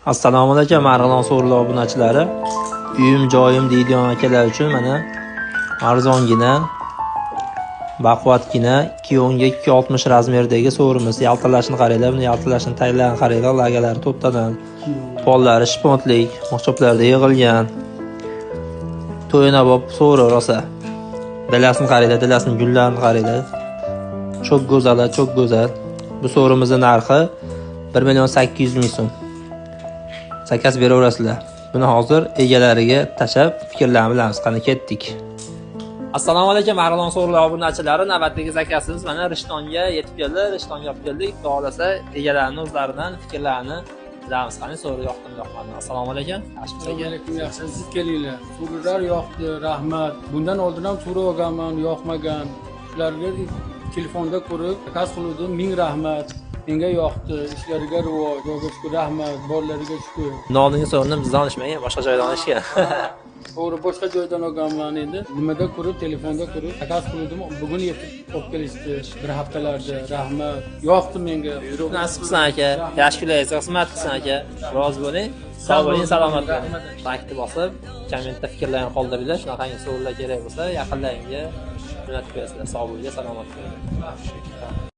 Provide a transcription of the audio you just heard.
Assalomu alaykum, Marg'ilon so'rlar obunachilari. Uyim joyim deydigan akalar uchun mana arzongina, baquvvatgina 2.10 ga 2.60 razmerdagi so'rimiz. Yaltirlashini qaranglar, buni yaltirlashini taglarini qaranglar, lagalari to'ptadan. Pollari shpontlik, moqchoplarda yig'ilgan. To'yinabob so'ri rosa. Dalasini qaranglar, dalasini gullarini qaranglar. Çok go'zal, çok go'zal. Bu so'rimizning narxi 1 million 800 ming so'm. Zakaz beraverasizlar. Buni hozir egalariga tashlab fikrlarini bilamiz. Qani, ketdik. Assalomu alaykum, Marg'ilon so'rlar obunachilari. Navbatdagi zakazimiz mana Rishtonga yetib keldi. Rishtonga olib keldik. Xudo xohlasa, egalarini o'zlaridan fikrlarini bilamiz. Qani, so'ri yoqdimi, yoqmadimi? Assalomu alaykum. Yaxshimisiz, Assalomu aka? alaykum, yaxshi, siz kelinglar. So'rilar yoqdi, rahmat. Bundan oldin ham so'rab olganman, yoqmagan. Shularga telefonda ko'rib zakaz qiluvdim, ming rahmat. Menga yoqdi, ishlariga rivoj, Xudoga shukur, rahmat, borlariga shukur. Bundan oldingi so'rini bizdan olishmagan, boshqa joydan olishgan. To'g'ri, boshqa joydan olganman endi. Nimada ko'rib, telefonda ko'rib zakaz qiluvdim, bugun yetib olib kelishdi bir haftalarda. Rahmat, yoqdi menga. Nasib qilsin, aka. Yaxshi kunlaringizga xizmat qilsin, aka. Rozi bo'ling. Sog' bo'ling, salomat bo'ling. Laykni bosib, kommentda fikrlarni qoldiringlar. Shunaqangi savollar kerak bo'lsa, yaqinlaringga jo'natib qo'yasizlar. Sog' bo'ling, salomat bo'ling.